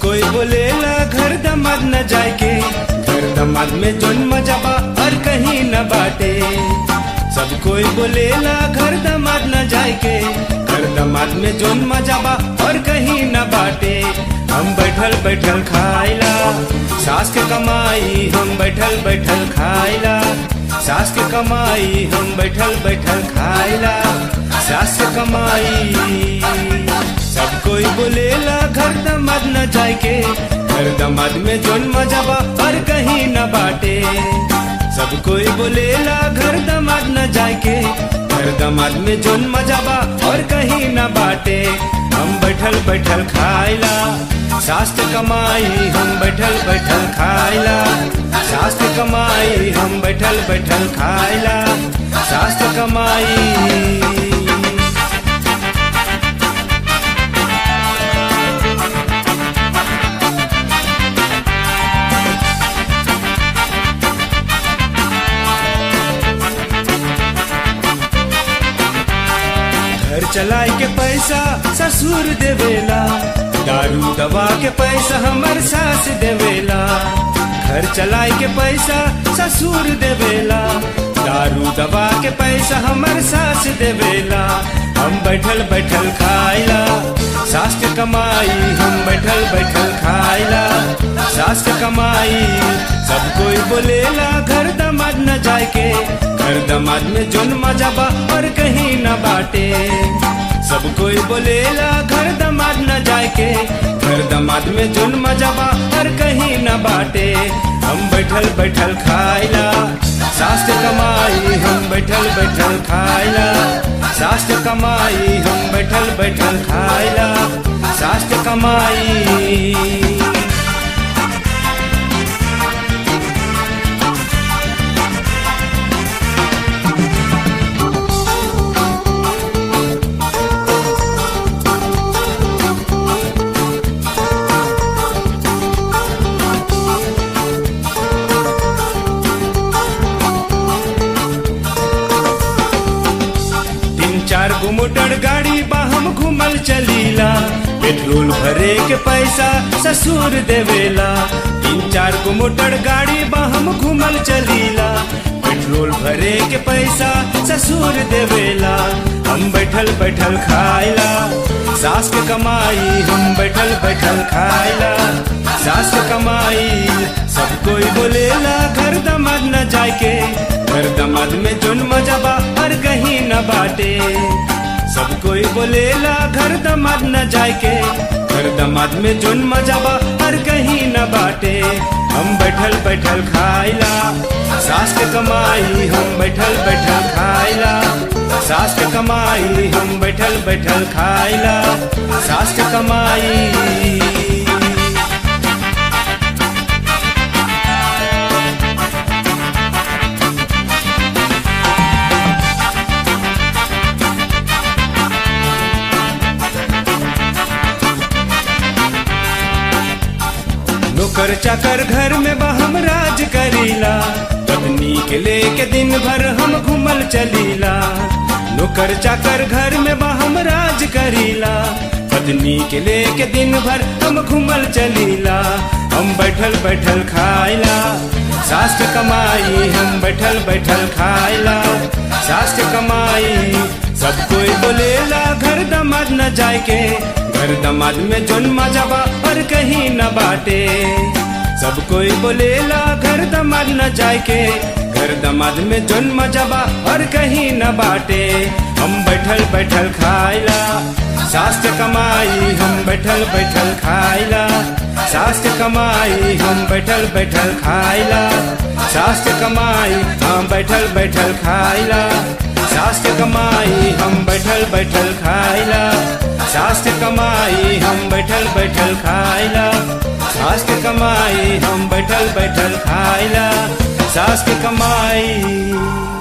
कोई बोलेला घर दमाद न जाए के, घर दमाद में जोन मजा बा और कहीं न बाटे। सब कोई बोलेला घर दमाद न जाए के, घर दमाद में जोन मजा बा और कहीं न बाटे। हम बैठल बैठल खाइला सास के कमाई, हम बैठल बैठल खाइला सास के कमाई, हम बैठल बैठल खाइला सास के कमाई। सब कोई बोलेला घर दमाद न जाए के, घर दमाद में जोन मजा बा और कहीं न बाटे। सब कोई बोलेला घर दमाद न जाए के, घर दमाद में जोन मजा बा और कहीं न बाटे। हम बैठल बैठल खाइला सास के कमाई, हम बैठल बैठल खाइला सास के कमाई, हम बैठल बैठल खाइला सास के कमाई। घर चलाए के पैसा ससुर देवेला, दारू दवा के पैसा हमर सास देवेला। घर चलाए के पैसा ससुर देवेला, दारू दवा के पैसा हमर सास देवेला। हम बैठल बैठल खाइला सास के कमाई, हम बैठल बैठल खाइला सास के कमाई। सब कोई बोलेला घर दमाद न जाए के, घर दमाद में जोन मजा बा और कहीं न बाटे। सब कोई बोलेला घर दमाद न जाए के, घर दमाद में जोन मजा बा और कहीं न बाटे। हम बैठल बैठल खाइला सास के कमाई, हम बैठल बैठल खाइला सास के कमाई, हम बैठल बैठल खाइला सास के कमाई। चार गो मोटर गाड़ी बा हम घूमल चलीला, पेट्रोल भरे के पैसा ससुर देवेला। तीन चार गो मोटर गाड़ी बा हम घूमल चलीला, पेट्रोल भरे के पैसा ससुर देवेला। हम बैठल बैठल खाइला सास के कमाई, हम बैठल बैठल खाइला सास के कमाई। सब कोई बोलेला घर दमाद न जाए के, घर दमाद में जोन मजा बा और कहीं न बाटे। सब कोई बोलेला घर दमाद न जाए के, घर दमाद में जोन मजा बा और कहीं न बाटे। हम बैठल बैठल खाइला सास के कमाई, हम बैठल बैठल खाइला सास के कमाई, हम बैठल बैठल खाइला सास के कमाई। नौकर चाकर घर में बा हम राज करीला, पत्नी के लेके दिन भर हम घूमल चलीला। नौकर चाकर घर में बा हम राज करीला, पत्नी के लेके दिन भर हम घूमल चलीला। हम बैठल बैठल खाइला सास के कमाई, हम बैठल बैठल खाइला सास के कमाई। सब कोई बोलेला घर दमाद न जाए के, घर दमाद में जोन मजा बा और कहीं न बाटे। सब कोई बोलेला घर दमाद न जाए के, घर दमाद में जोन मजा बा और कहीं न बाटे। हम बैठल बैठल खाइला सास के कमाई, हम बैठल बैठल खाइला सास के कमाई, हम बैठल बैठल खाइला सास के कमाई, हम बैठल बैठल खाइला सास के कमाई, हम बैठल बैठल खाइला सास के कमाई, हम बैठल बैठल खाइला सास के कमाई, हम बैठल बैठल खाइला सास के कमाई।